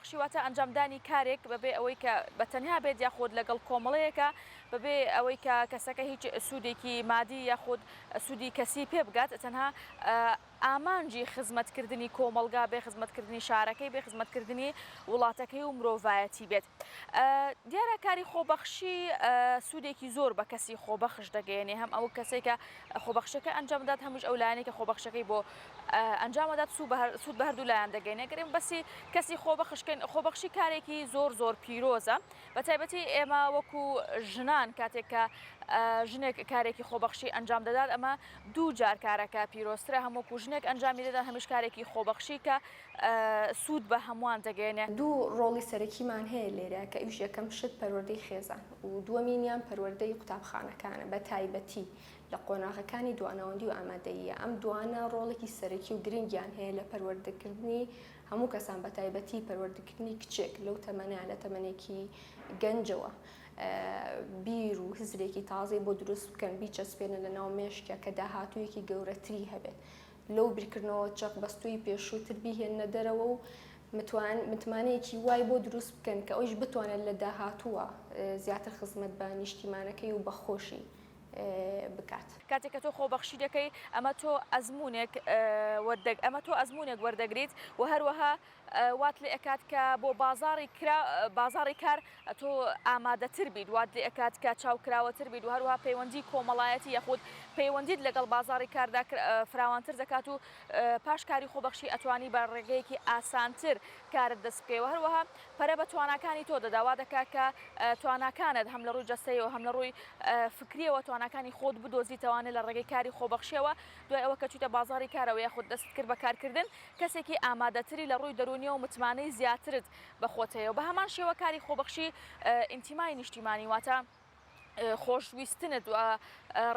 خۆبەخشی واتە ئەنجامدانی کارێک بەبێ ئەوەی کە بە تەنیا بێت یاخود لەگەڵ کۆمەڵەیەکە بەبێ ئەوەی کە کەسەکە هیچ سوودێکی مادی یاخود سوودی کەسی پێ بگات تەنها ئامانجی خزمەتکردنی کۆمەڵگا بێ خزمەتکردنی شارەکەی بێ خزمەتکردنی وڵاتەکەی و مرۆڤایەتی بێت. دیارە کاری خۆبەخشی سوودێکی زۆر بە کەسی خۆبەخش دەگەیەنێ هەم ئەو کەسێک کە خۆبەخشەکە ئەنجام دەدات هەمیش ئەو لایەنەی کە خۆبەخشەکەی بۆ ئەنجامەدات سوود بە هەردوو لایەن دەگەینێ گەرم بەسی کەسی خۆبەخشکەین خۆبەخشی کارێکی زۆر زۆر پیرۆزە بە تایبەتی ئێمە وەکو ژنان کاتێک کە ژنێک کارێکی خۆبەخشی ئەنجام دەدات ئەمە دوو جار کارەکە پیرۆزترە هەم وەکو ژنێک ئەنجامی دەدات هەمیش کارێکی خۆبەخشی کە سوود بە هەمووان دەگەیەنێ. دوو ڕۆڵی سەرەکیمان هەیە لێرە کە ئەویش یەکەم شت پەروەردەی خێزان و دووەمینیان پەروەردەی قوتابخانەکانە بە تایبەتی لە قۆناغەکانی دواناوەندی و ئامادەییە ئەم دوانە ڕۆڵێکی سەرەکی و گرنگیان هەیە لە پەروەردەکردنی هەموو کەسان بە تایبەتی پەروەردەکردنی کچێک لەو تەمەنە لە تەمەنێکی گەنجەوە بیر و هزرێکی تازەی بۆ دروست بکەن بیچەسپێنن لە ناو مێشکیا کە داهاتوویەکی گەورەتری هەبێت لەو بیرکردنەوە چەقبەستووی پێشووتر بیهێننە دەرەوە و متمانەیەکی وای بۆ دروست بکەن کە ئەویش بتوانێت لە داهاتووە زیاتر خزمەت بە نیشتیمانەکەی و بە خۆشی بکات. کاتێک کە تۆ خۆبەخشی دەکەی ئەمە تۆ ئەزموونێک وەردەگ ئەمە تۆ ئەزموونێک وەردەگریت و هەروەها وات لێ ئەکات کە بۆ بازاڕی کرا بازاڕی کار تۆ ئامادەتر بیت وات لێ ئەکات کە چاوکراوەتر بیت و هەروەها پەیوەندی کۆمەڵایەتی یاخود پەیوەندیت لەگەڵ بازاڕی کاردا فراوانتر دەکات و پاش کاری خۆبەخشی ئەتوانی بە ڕێگەیەکی ئاسانتر کارت دەست بکەی و هەروەها پەرە بە تواناکانی تۆ دەدا وا دەکات کە تواناکانت هەم لە ڕووی جەستەیەوە هەم لە ڕووی فکریەوە تواناکانی خۆت بدۆزیتەوانێ لە ڕێگەی کاری خۆبەخشیەوە دوای ئەوە کە چوویتە بازاڕی کارەوە یاخود دەستت کرد بە کارکردن کەسێکی ئامادەتری لە ڕووی دەروونیەوە متمانەی زیاترت بە خۆت هەیە و بە هەمان شێوە کاری خۆبەخشی ئینتیمای نیشتیمانی واتە خۆشویستنت و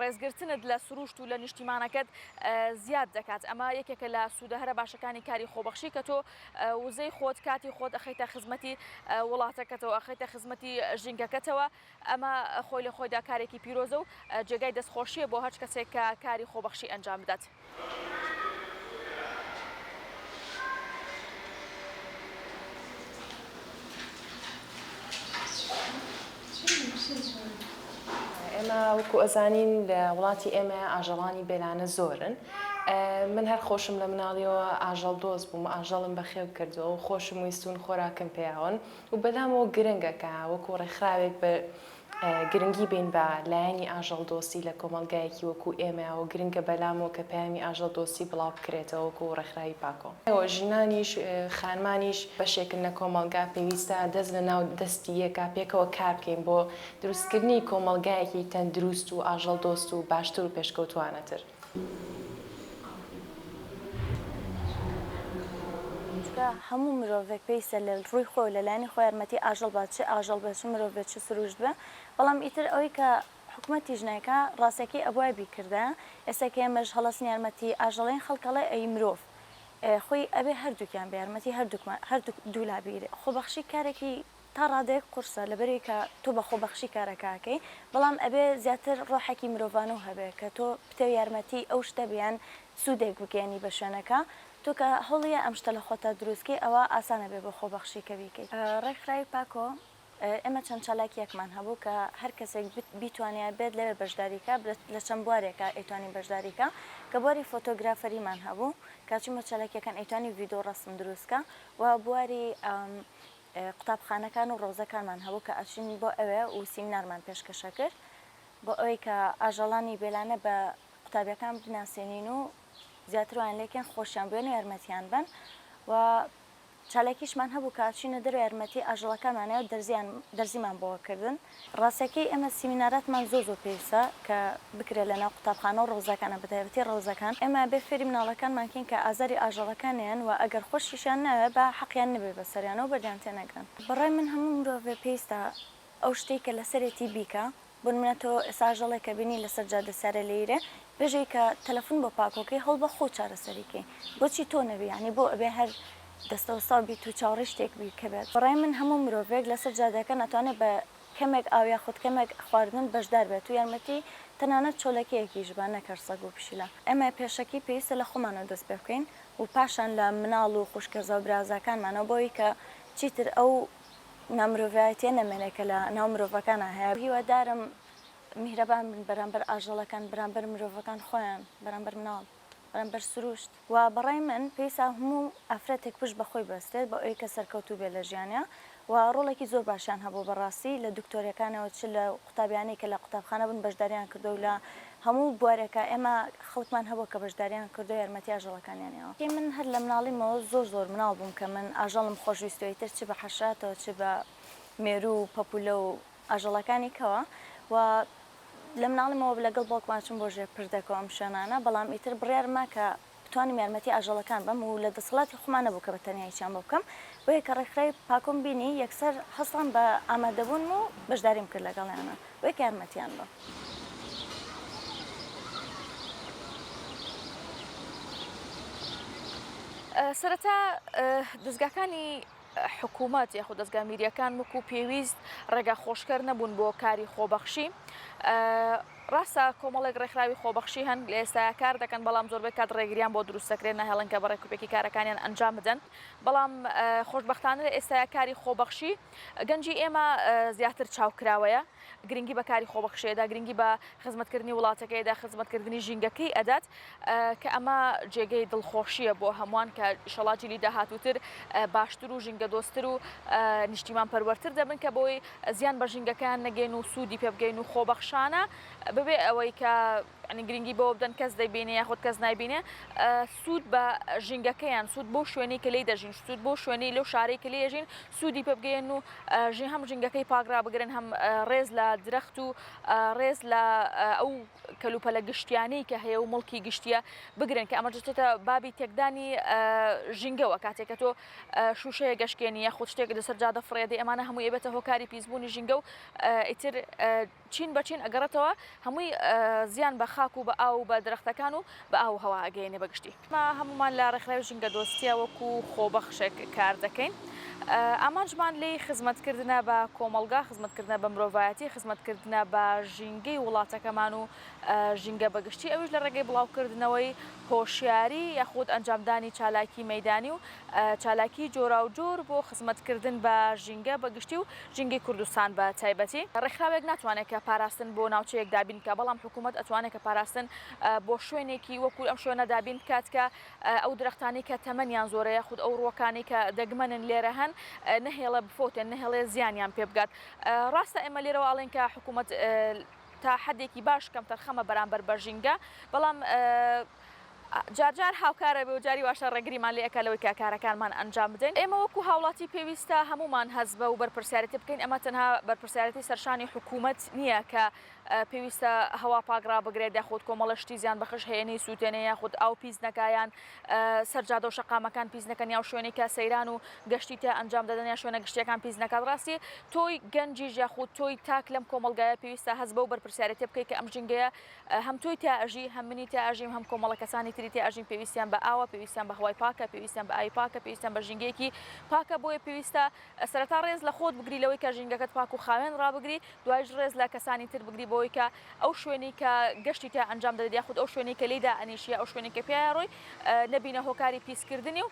ڕێزگرتنت لە سروشت و لە نیشتیمانەکەت زیاد دەکات ئەمە یەکێکە لە سوودە هەرە باشەکانی کاری خۆبەخشی کە تۆ وزەی خۆت کاتی خۆت ئەخەیتە خزمەتی وڵاتەکەتەوە ئەخەیتە خزمەتی ژینگەکەتەوە ئەمە خۆی لە خۆیدا کارێکی پیرۆزە و جێگای دەستخۆشییە بۆ هەرچ کەسێک کە کاری خۆبەخشی ئەنجام بدات. ئێمە وەکو ئەزانین لە وڵاتی ئێمە ئاژەڵانی بێلانە زۆرن من هەر خۆشم لە مناڵیەوە ئاژەڵ دۆست بووم ئاژەڵم بەخێو کردووە و خۆشم ویستون خۆراکم پێیاون و بەلامەوە گرنگە کە وەکو ڕێکخراوێک بە گرنگی بین بە لایەنی ئاژەڵ دۆستی لە کۆمەڵگایەکی وەکو ئێمە و گرنگە بەلامەوە کە پەیامی ئاژەڵ دۆستی بڵاو بکرێتەوە وەکو ڕێکخراوی پاکۆ. ژنانیش خانمانیش بەشێکن لە کۆمەڵگا پێویستە دەست لە ناو دەستی یەکا پێکەوە کار بکەین بۆ دروستکردنی کۆمەڵگایەکی تەندروست و ئاژەڵ دۆست و باشتر و پێشکەوتوانەتر. چونکە هەموو مرۆڤێک پێویستە لە ڕووی خۆی و لە لایەنی خۆی یارمەتی ئاژەڵ بات چ ئاژەڵ بێت چ مرۆڤ بێت چ سروشت بێ بەڵام ئیتر ئەوەی کە حکومەتیش نایکا ڕاستەکەی ئەبوایە بیکردایە ئێستا کە ئێمەش هەڵەسن یارمەتی ئاژەڵین خەڵک ئەڵێ ئەی مرۆڤ خۆی ئەبێ هەردووکیان بێ یارمەتی هەردووکمان هەردوو دوو لا بگیرێ خۆبەخشی کارێکی تا ڕادەیەک قورسە لەبەرئەوەی کە تۆ بە خۆبەخشی کارەکە ئەکەی بەڵام ئەبێ زیاتر ڕۆحێکی مرۆڤانەو هەبێ کە تۆ بتەوێ یارمەتی ئەو شتە بی یان سوودێک بگەیەنی بە شوێنەکە تۆ کە هەوڵیە ئەم شتە لە خۆتا دروست کەی ئەوا ئاسان ئەبێ بۆ خۆبەخشی کە بیکەی. ڕێکخراوی پاکۆ ئێمە چەند چالاکیەکمان هەبوو کە هەر کەسێک بیتوانیایە بێت لەوێ بەشداری کا لە چەند بوارێکا ئەیتوانی بەشداری کا کە بواری فۆتۆگرافەریمان هەبوو کە چوومە چالاکیەکان ئەیتوانی ڤیدۆ ڕەسم دروست کا و بواری قوتابخانەکان و ڕەوزەکانمان هەبوو کە ئەچوین بۆ ئەوێ و سیمینارمان پێشکەش ئەکرد بۆ ئەوەی کە ئاژەڵانی بێلانە بە قوتابیەکان بناسێنین و زیاتر وایان لێکەین خۆشیان بوێن و یارمەتیان بەن و چالاکیشمان هەبوو کە ئەچوینە دەرەوە یارمەتی ئاژەڵەکانمان و دەرزیان دەرزیمان بۆ ئەکردن. ڕاستەکەی ئێمە سیمیناراتمان زۆر زۆر پێویستە کە بکرێت لەناو قوتابخانە و ڕەوزەکانە بەتایبەتی ڕەوزەکان ئێمە ئەبێ فێری مناڵەکانمان کەین کە ئازاری ئاژەڵەکان نەیەن و ئەگەر خۆشیشیان ناوێ با حەقیان نەبێ بەسەریانەوە بەردیان تێنەگرن. بەڕای من هەموو مرۆڤێ پێویستە ئەو شتەی کە لەسەرێتی بیکا بۆ نمونە تۆ ئێستا ئاژەڵێکە بینی لەسەر جادە سارە لێیرێ پێش ئەوەی کە تەلەفون بۆ پاکۆکەی هەوڵبە خۆو چارەسەری کەی بۆچی تۆ نەبی یانی بۆ ئەبێ هەر دەستەوەستاو بیت و چاوەڕێی شتێک بی کە بێت. بەڕای من هەموو مرۆڤێک لەسەر جادەکە ناتوانێ بە کەمێک ئاو یاخود کەمێک خواردن بەشدار بێت و یارمەتی تەنانەت چۆلەکەیەکیش با نەک هەر سەگ و پشیلە. ئێمە پێشەکی پێویستە لە خۆمانەوە دەست پێ بکەین و پاشان لە مناڵ و خوشکەزا و برازاکانمانەوە بۆ ئەوەی کە. چیتر ئەو نامرۆڤایەتیە نەمێنێ کە لە ناو مرۆڤەکانا هەیە هیوادارم میهرەبان بن بەرامبەر ئاژەڵەکان بەرامبەر مرۆڤەکان خۆیان بەرامبەر مناڵ بەرامبەر سروشت و بەڕای من پێویستە هەموو ئافرەتێک پشت بە خۆی بەستێت بۆ ئەوەی کە سەرکەوتوو بێت لە ژیانیا و ڕۆڵێکی زۆر باشیان هەبوو بەڕاستی لە دکتۆرەکانەوە چ لە قوتابیانەی کە لە قوتابخانە بوون بەشداریان کردووە و لە هەموو بوارێکا ئێمە خەڵکمان هەبووە کە بەشداریان کردووە یارمەتی ئاژەڵەکانیان یاوە. من هەر لە مناڵیمەوە زۆر زۆر مناڵ بووم کە من ئاژەڵم خۆش ویستووە ئیتر چ بە حەشراتەوە چ بە مێروو و پەپوولە و ئاژەڵەکانی کەوە و لە مناڵیمەوە لەگەڵ باوکما چووم بۆ ژێر پردەکە و ئەم شوێنانە بەڵام ئیتر بڕیارما کە بتوانم یارمەتی ئاژەڵەکان بەم و لە دەسەڵاتی خۆما نەبوو کە بە تەنیا هیچیان بۆ بکەم بۆیە کە ڕێکخراوی پاکۆم بینی یەکسەر هەستام بە ئامادەبوونم و بەشداریم کرد لەگەڵیانا بۆیە کە یارمەتیان بەم. سەرەتا دەزگاکانی حکوومەت یاخود دەزگا میرییەکان وەکو پێویست ڕێگا خۆشکەر نەبوون بۆ کاری خۆبەخشی. ڕاستە کۆمەڵێک ڕێکخراوی خۆبەخشی هەن لە ئێستایا کار دەکەن، بەڵام زۆربەی کات ڕێگریان بۆ دروست دەکرێت، ناهێڵن کە بە ڕێکوپێکی کارەکانیان ئەنجام بدەن. بەڵام خۆشبەختانە لە ئێستایا کاری خۆبەخشی گەنجی ئێمە زیاتر چاوکراوەیە. گرنگی بە کاری خۆبەخشی ئەدا، گرنگی بە خزمەتکردنی وڵاتەکەی ئەدا، خزمەتکردنی ژینگەکەی ئەدات، کە ئەمە جێگەی دڵخۆشییە بۆ هەمووان کە ئیشەڵا جیلی داهاتووتر باشتر و ژینگەدۆستتر و نیشتیمانپەروەرتر دەبن کە بۆی زیان بە ژینگەکەیان نەگەین و سوودی پێ بگەین و خۆبەخشانە بەبێ ئەوەی کە گرنگی بەوە بدەن کەس دەیبینێ یاخود کەس نایبینێ سوود بە ژینگەکەیان سوود بۆ شوێنی کە لێی دەژین سوود بۆ شوێنی لەو شارەی کە لێی ئەژین سوودی پێ بگەیەن و ژین هەم ژینگەکەی پاک ڕابگرن هەم ڕێز لە درەخت و ڕێز لە ئەو کەلوپەلە گشتیانەی کە هەیە و مڵکی گشتیە بگرن کە ئەمە دەچێتە بابی تێکدانی ژینگەوە کاتێک کە تۆ شوشەیە گەشکێنی یاخود شتێک لەسەر جادە فڕێدەی ئەمانە هەمووی ئەبێتە هۆکاری پیسبوونی ژینگە و ئیتر چین بە چین ئەگەڕێتەوە هەمووی زیان بە خاک و بە ئاو و بە درەختەکان و بە ئاو و هەوا ئەگەیەنێ بە گشتی. ئێمە هەموومان لە ڕێکخراوی ژینگەدۆستییە وەکو خۆبەخشێک کار دەکەین. ئامانجمان لێی خزمەتکردنە بە کۆمەڵگا، خزمەتکردنە بە مرۆڤایەتی، خزمەتکردنە بە ژینگەی وڵاتەکەمان و ژینگە بە گشتی، ئەویش لە ڕێگەی بڵاوکردنەوەی هۆشیاری یاخود ئەنجامدانی چالاکی مەیدانی و چالاکی جۆراوجۆر بۆ خزمەتکردن بە ژینگە بە گشتی و ژینگەی کوردستان بە تایبەتی. ڕێکخراوێک ناتوانێت کە پاراستن بۆ ناوچەیەک دابین بکات، بەڵام حکوومەت ئەتوانێت کە پاراستن بۆ شوێنێکی وەکو ئەم شوێنە دابین بکات کە ئەو درەختانەی کە تەمەنیان زۆرە یاخود ئەو ڕووەکانەی کە دەگمەنن لێرە هەن نەهێڵێ بفەوتێن، نەهێڵێ زیانیان پێ بگات. ڕاستە ئێمە لێرەوە ئەڵێین کە حکوومەت تا حەدێکی باش کەمتەرخەمە بەرامبەر بە ژینگە، بەڵام جارجار هاوکارە بێ و جاری واشە ڕێگریمان لێ ئەکا لەوەی کە کارەکانمان ئەنجام بدەین. ئێمە وەکو هاوڵاتی پێویستە هەموومان هەست بەو بەرپرسیارێتیە بکەین، ئەمە تەنها بەرپرسیارێتی سەرشانی حکوومەت نییە کە پێویستە هەوا پاک ڕابگرێت یاخود کۆمەڵە شتی زیانبەخش هەیە نەیسووتێنێ یاخود ئاو پیس نەکا یان سەر جادە و شەقامەکان پیس نەکەن یا شوێنی کە سەیران و گەشتی تیا ئەنجام دەدەن یا شوێنە گشتیەکان پیس نەکات ڕاستی تۆی گەنجیش یاخود تۆی تاک لەم کۆمەڵگایە پێویستە هەست بەو بەرپرسیارێتیە بکەیت کە ئەم ژینگەیە هەم تۆی تیا ئەژی هەم منی تیا ئەژیم هەم کۆمەڵە کەسانی تری تیا ئەژین پێویستیان بە ئاوە پێویستیان بە هەوای پاکە پێویستیان بە ئاوی پاکە پێویستیان بە ژینگەیەکی پاکە بۆیە پێویستە سەرەتا ڕێز لە خۆت بگری لەوەی کە ژینگەکەت پاک و خاوێن ڕابگری دوایش ڕێز لە کەسانی تر بگری بەوەی کە ئەو شوێنەی کە گەشتی تیا ئەنجام دەدەیت یاخود ئەو شوێنەی کە لێی دائەنیشی یا ئەو شوێنەی کە پیایا ڕۆی نەبینە هۆکاری پیسکردنی و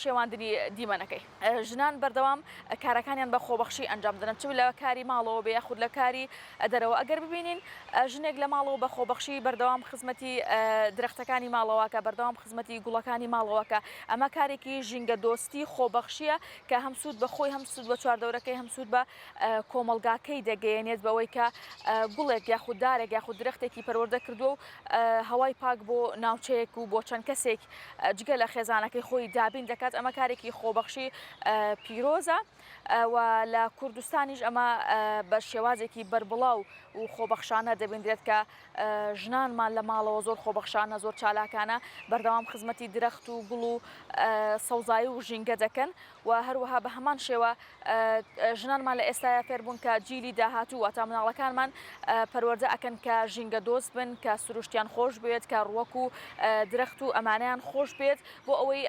شێواندنی دیمەنەکەی. ژنان بەردەوام کارەکانیان بە خۆبەخشی ئەنجام دەدەن چ لە کاری ماڵەوە بێ یاخود لە کاری دەرەوە ئەگەر ببینین ژنێک لە ماڵەوە بە خۆبەخشی بەردەوام خزمەتی درەختەکانی ماڵەوەکە بەردەوام خزمەتی گوڵەکانی ماڵەوەکە ئەمە کارێکی ژینگە دۆستی خۆبەخشیە کە هەم سوود بە خۆی هەم سوود بە چواردەورەکەی هەم سوود بە کۆمەڵگاکەی دەگەیەنێت بەوەی کە گوڵێک یاخود دارێک یاخود درەختێکی پەروەردە کردووە و هەوای پاک بۆ ناوچەیەک و بۆ چەند کەسێک جگە لە خێزانەکەی خۆی دابین دەکات ئەمە کارێکی خۆبەخشی پیرۆزە و لە کوردستانیش ئەمە بە شێوازێکی بەربڵاو و خۆبەخشانە دەبیندرێت کە ژنانمان لە ماڵەوە زۆر خۆبەخشانە زۆر چالاکانە بەردەوام خزمەتی درەخت و گوڵ و سەوزایی و ژینگە دەکەن و هەروەها بە هەمان شێوە ژنانمان لە ئێستایا فێربوون کە جیلی داهاتوو واتا مناڵەکانمان پەروەردە ئەکەن کە ژینگە دۆست بن کە سروشتیان خۆش بوێت کە ڕوەک و درەخت و ئەمانەیان خۆش بێت بۆ ئەوەی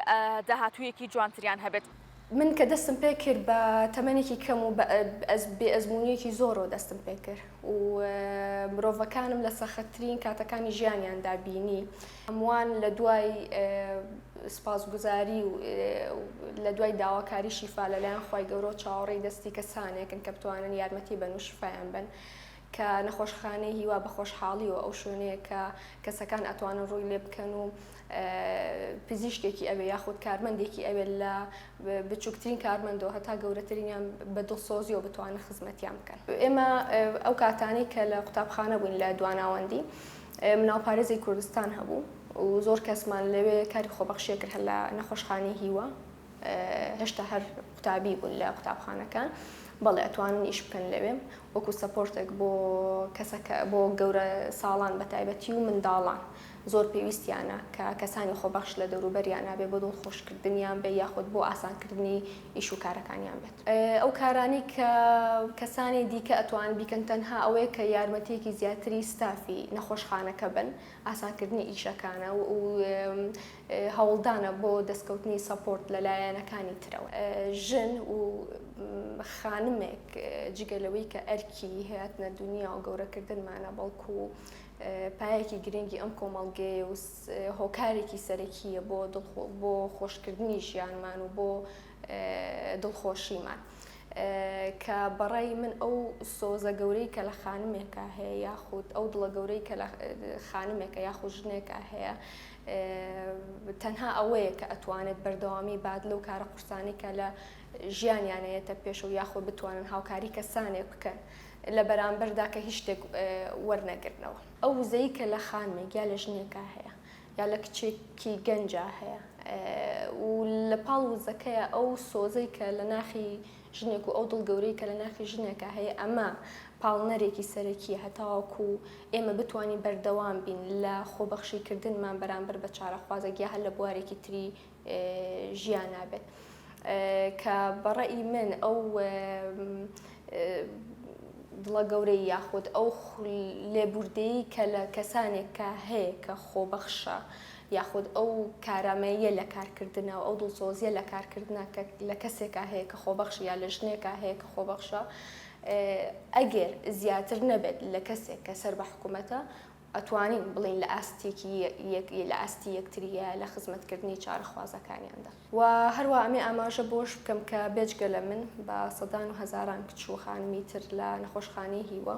داهاتوویەکی جوانتریان هەبێت. من کە دەستم پێ کرد بە تەمەنێکی کەم و بێ ئەزموونییەکی زۆرەوە دەستم پێ کرد و مرۆڤەکانم لە سەختترین کاتەکانی ژیانیاندا بینی. هەمووان لە دوای سوپاسگوزاری و لە دوای داواکاری شیفا لەلایەن خوای گەورەوە چاوەڕێی دەستی کەسانێکن کە بتوانن یارمەتی بەن و شیفایان بەن کە نەخۆشخانەی هیوا بە خۆشحاڵیەوە ئەو شوێنەیە کە کەسەکان ئەتوانن ڕووی لێ بکەن و پزیشکێکی ئەوێ یاخود کارمەندێکی ئەوێ لە بچووکترین کارمەندەوە هەتا گەورەترینیان بە دڵسۆزیەوە بتوانن خزمەتیان بکەن. ئێمە ئەو کاتانەی کە لە قوتابخانە بووین لە دواناوەندی مناڵپارێزی کوردستان هەبوو و زۆر کەسمان لەوێ کاری خۆبەخشیە کرد هەر لە نەخۆشخانەی هیوا هێشتا هەر قوتابی بوون لە قوتابخانەکان بەڵێ ئەتوانن ئیش بکەن لەوێ وەکو support ێک بۆ کەسەکە بۆ گەورە ساڵان بە تایبەتی و منداڵان زۆر پێویستیانە کە کەسانی خۆبەخش لە دەوروبەریانا بێ بۆ دڵخۆشکردنیان بێ یاخود بۆ ئاسانکردنی ئیش و کارەکانیان بێت. ئەو کارانەی کە کەسانی دیکە ئەتوانن بیکەن تەنها ئەوەیە کە یارمەتییەکی زیاتری ستافی نەخۆشخانەکە بن، ئاسانکردنی ئیشەکانە و هەوڵدانە بۆ دەستکەوتنی support لە لایەنەکانی ترەوە. ژن و خانمێک جگە لەوەی کە ئەرکی هاتنە دونیا و گەورەکردنمانە بەڵکو پایەکی گرنگی ئەم کۆمەڵگەیە و هۆکارێکی سەرەکییە بۆ بۆ خۆشکردنی ژیانمان و بۆ دڵخۆشیمان. کە بەڕای من ئەو سۆزە گەورەی کە لە خانمێکا هەیە یاخود ئەو دڵە گەورەی کە لە خانمێکە یاخود ژنێکا هەیە تەنها ئەوەیە کە ئەتوانێت بەردەوامی بات لەو کارە قورسانەی کە لە ژیانیانەیەتە پێشەوە یاخود بتوانن هاوکاری کەسانێک بکەن لە بەرامبەردا کە هیچ شتێک وەرنەگرنەوە. ئەو وزەی کە لە خانمێک یا لە ژنێکا هەیە یا لە کچێکی گەنجا هەیە و لە پاڵ وزەکەیە ئەو سۆزەی کە لە ناخی ژنێک و ئەو دڵ گەورەی کە لە ناخی ژنێکا هەیە ئەمە پاڵنەرێکی سەرەکیە هەتاوەکو ئێمە بتوانین بەردەوام بین لە خۆبەخشی کردنمان بەرامبەر بە چارەخوازێک یا هەر لە بوارێکی تری ژیانا بێت کە بە ڕەئی من ئەو دڵە گەورەی یاخود ئەو لێبوردەیی کە لە کەسانێک کە هەیە کە خۆبەخشە یاخود ئەو کارامەییە لە کارکردنە و ئەو دڵسۆزیە لە کارکردنە کە لە کەسێکا هەیە کە خۆبەخش یا لە ژنێکا هەیە کە خۆبەخشە ئەگەر زیاتر نەبێت لە کەسێک کە سەر بە حکوومەتە ئەتوانین بڵێین لە ئاستێکی یەک لە ئاستی یەکترییە لە خزمەتکردنی چارەخوازەکانیاندا. وە هەروا ئەمێ ئاماژە بەوەش بکەم کە بێجگە لە من بە سەدان و هەزاران کچ و خانمی تر لە نەخۆشخانەی هیوا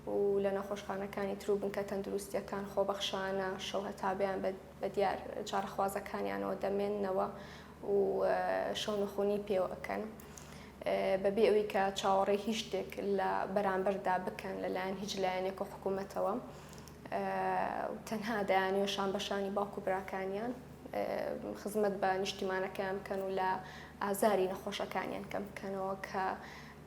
و لە نەخۆشخانەکانی تر و بنکە تەندروستییەکان خۆبەخشانە شەو هەتا بەیان بە دیار چارەخوازەکانیانەوە دەمێننەوە و شەونخونی پێوە ئەکەن بەبێ ئەوەی کە چاوەڕێی هیچ شتێک لە بەرامبەردا بکەن لەلایەن هیچ لایەنێک و حکوومەتەوە تەنها دەیانەوێت شان بە شانی باوک و براکانیان خزمەت بە نیشتیمانەکەیان بکەن و لە ئازاری نەخۆشەکانیان کەم بکەنەوە کە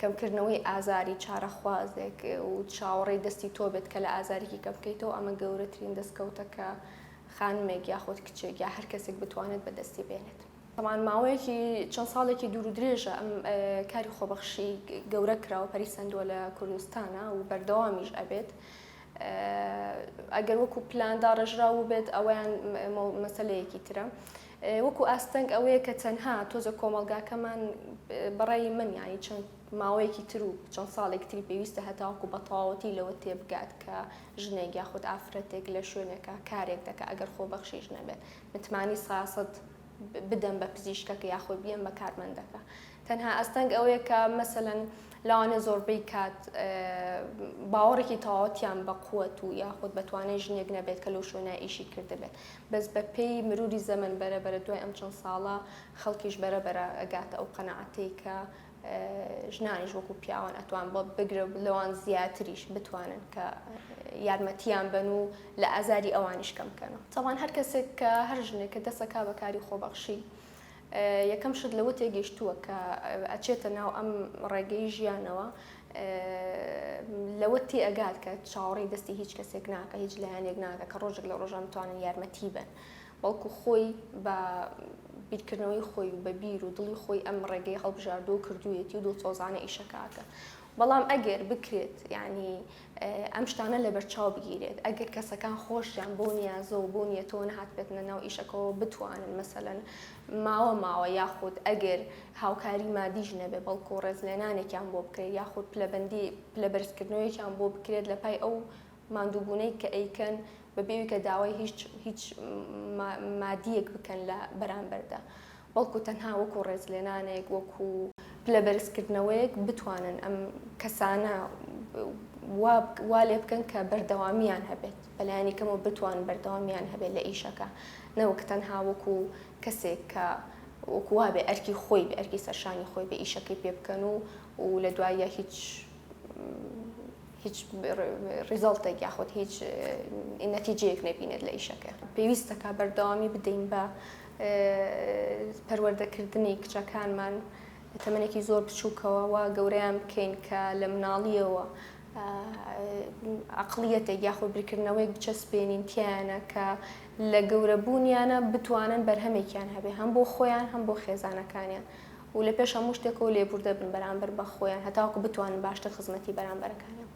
کەمکردنەوەی ئازاری چارەخوازێک و چاوەڕێی دەستی تۆ بێت کە لە ئازارێکی کەم بکەیتەوە ئەمە گەورەترین دەستکەوتە کە خانمێک یاخود کچێک یا هەر کەسێک بتوانێت بەدەستی بێنێت. تەبعەن ماوەیەکی چەند ساڵێکی دوور و درێژە ئەم کاری خۆبەخشی گەورە کراوە پەری سەندووە لە کوردستانە و بەردەوامیش ئەبێت. ئەگەر وەکو پلان داڕێژراو بێت ئەوەیان مەسەلەیەکی ترە. وەکو ئاستەنگ ئەوەیە کە تەنها تۆزە کۆمەڵگاکەمان بەڕای من یانی چەند ماوەیەکی تر و چەند ساڵێکی تری پێویستە هەتاوەکو بە تەواوەتی لەوە تێبگات کە ژنێک یاخود ئافرەتێک لە شوێنێکا کارێک دەکا ئەگەر خۆبەخشیش نەبێت متمانەی ساسەت بدەم بە پزیشکەکە یاخود بیەم بە کارمەندەکە تەنها ئەستەنگ ئەوەیە کە مەسەلەن لەوانەیە زۆربەی کات باوەڕێکی تەواوەتیان بە قوت و یاخود بە توانای ژنێک نەبێت کە لەو شوێنە ئیشی کردبێت بەس بە پێی مروری زەمەن بەرە بەرە دوای ئەم چەند ساڵە خەڵکیش بەرە بەرە ئەگاتە ئەو قەناعەتەی کە ژنانیش وەکو پیاوان ئەتوان بۆ بگرە لەوان زیاتریش بتوانن کە یارمەتیان بن و لە ئازاری ئەوانیش کەم بکەنەوە. تەبعەن هەر کەسێک کە هەر ژنێک کە دەست ئەکا بە کاری خۆبەخشی یەکەم شت لەوە تێگەیشتووە کە ئەچێتە ناو ئەم ڕێگەی ژیانەوە لەوە تێئەگات کە چاوەڕێی دەستی هیچ کەسێک ناکە هیچ لایەنێک ناکە کە ڕۆژێک لە ڕۆژان بتوانن یارمەتی بن. بەڵکو خۆی بە بیرکردنەوەی خۆی و بە بیر و دڵی خۆی ئەم ڕێگەی هەڵبژاردووە و کردوویەتی و دڵسۆزانە ئیشەکە ئەکا. بەڵام ئەگەر بکرێت یانی ئەم شتانە لەبەرچاو بگیرێت، ئەگەر کەسەکان خۆشیان بەو نیازە و بەو نیەتەوە نەهاتبێتنە ناو ئیشەکەوە بتوانن مەسەلەن ماوە ماوە یاخود ئەگەر هاوکاری مادیش نەبێ بەڵکو ڕێزلێنانێکیان بۆ بکرێت یاخود پلەبەندی پلەبەرزکردنەوەیەکیان بۆ بکرێت لە پای ئەو ماندووبوونەی کە ئەیکەن بەبێ ئەوی کە داوای هیچ هیچ مادییەک بکەن لە بەرامبەردا بەڵکو تەنها وەکو ڕێزلێنانێک وەکو پلە بەرزکردنەوەیەک بتوانن ئەم کەسانە وا وا لێ بکەن کە بەردەوامیان هەبێت بەلایەنی کەمەوە بتوان بەردەوامیان هەبێت لە ئیشەکە نەوەک تەنها وەکو کەسێک کە وەکو وابێ ئەرکی خۆی بێ ئەرکی سەرشانی خۆی بێ ئیشەکەی پێ بکەن و و لە دوایە هیچ هیچ result ێک یاخود هیچ نەتیجەیەک نەبینێت لە ئیشەکە. پێویستەکە بەردەوامی بدەین بە پەروەردەکردنی کچەکانمان لە تەمەنێکی زۆر بچووکەوە وا گەورەیان بکەین کە لە مناڵیەوە عەقڵیەتێک یاخود بیرکردنەوەیەک بچەسپێنین تیایانە کە لە گەورەبوونیانە بتوانن بەرهەمێکیان هەبێ هەم بۆ خۆیان هەم بۆ خێزانەکانیان و لە پێش هەموو شتێکەوە لێبوردە بن بەرامبەر بە خۆیان هەتاوەکو بتوانن باشتر خزمەتی بەرامبەرەکانیان بکەن.